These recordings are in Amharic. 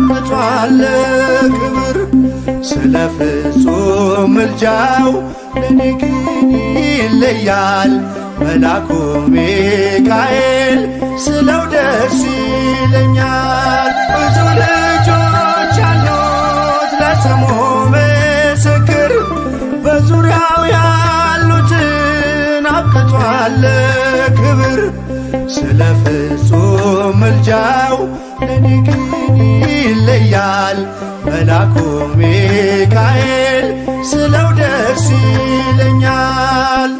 አብቅቷል ክብር። ስለ ፍጹም ምልጃው ለኔ ግን ይለያል መላኩ ሚካኤል ስለው ደስ ይለኛል። ብዙ ልጆች አሉት ለስሙ ምስክር በዙሪያው ያሉትን አብቅቷል ክብር። ስለ ፍጹም ምልጃው ለኔ ግን ይለያል መላኩ ሚካኤል ስለው ደስ ይለኛል።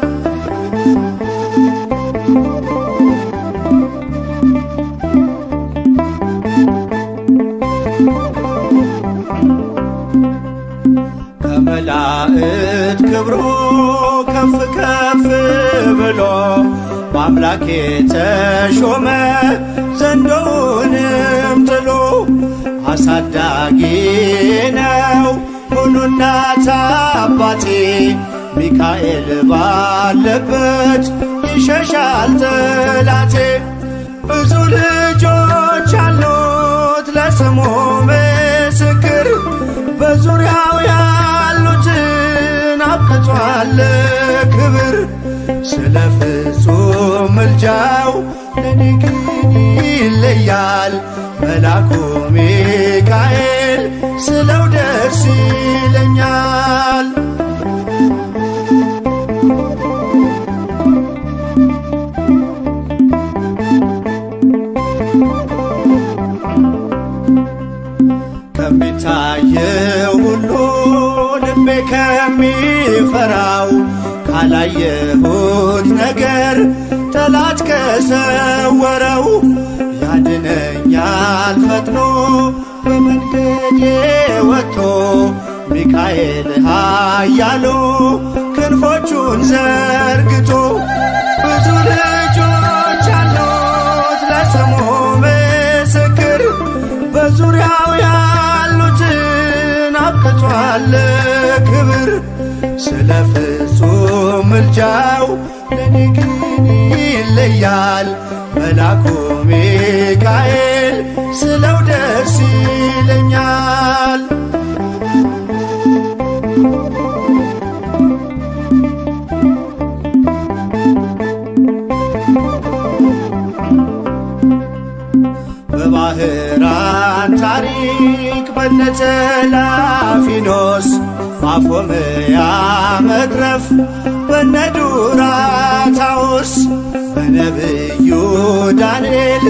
ከመላእክት ክብሩ ከፍ ከፍ ብሎ በአምላክ የተሾመ ዘንዶውንም ጥሎ አሳዳጊ ነው ሁኑ እናት አባቴ ሚካኤል ባለበት ይሸሻል ጠላቴ። ብዙ ልጆች አሉት ለስሙ ምስክር በዙሪያው ያሉትን አብቅቷል ክብር። ስለ ፍጹም ምልጃው ለኔ ግን ይለያል መላኩ ሚካኤል ስለው ደስ ይለኛል። ከሚታየው ሁሉ ልቤ ከሚፈራው ካላየሁት ነገር ጠላት ከሰወረው ያድነኛል ፈጥኖ በመንገዴ ወጥቶ ሚካኤል ኃያሉ ክንፎቹን ዘርግቶ። ብዙ ልጆች አሉት ለስሙ ምስክር በዙሪያው ያሉትን አብቅቷል ክብር። ስለ ፍጹም ምልጃው ለኔ ግን ይለያል መላኩ ሚካኤል ስለው ደስ ይለኛል። በባህራን ታሪክ በነተላፊኖስ ባፎምያ መትረፍ በነዱራታውስ በነብዩ ዳንኤል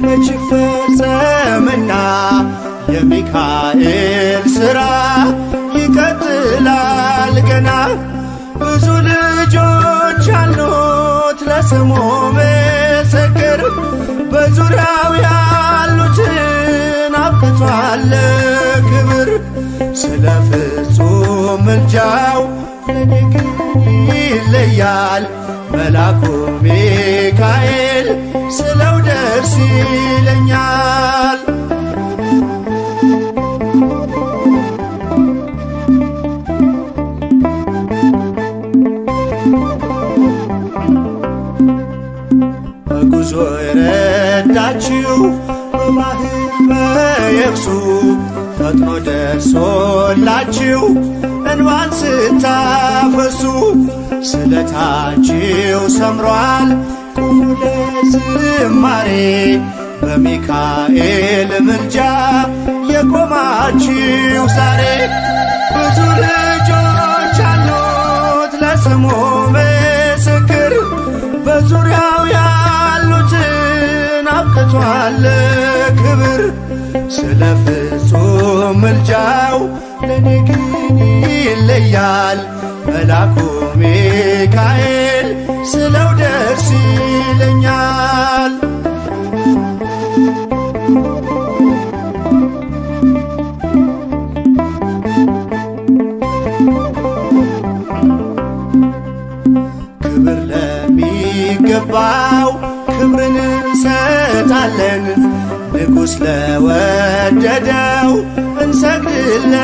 መች ፈጸምና የሚካኤል ሥራ ይቀጥላል ገና። ብዙ ልጆች አሉት ለስሙ ምስክር በዙሪያው ያሉትን አብቅቷል ክብር። ስለ ፍጹም ምልጃው ለኔ ግን ይለያል መላኩ ሚካኤል ስለው ደስ ይለኛል። በጉዞ የረዳችው በባህር በየብሱ ፈጥኖ ደርሶላችሁ እንባን ስታፈሱ ስለታችሁ ሰምሯል ቁሙ ለዝማሬ በሚካኤል ምልጃ የቆማችሁ ዛሬ። ብዙ ልጆች አሉት ለስሙ ምስክር በዙሪያው ያሉትን አብቅቷል ክብር። ስለ ፍጹም ምልጃው ለኔ ግን ይለያል መላኩ ሚካኤል ስለው ደስ ይለኛል። ክብር ለሚገባው ክብርን እንሰጣለን፣ ንጉሥ ለወደደው እንሰግድለታለን።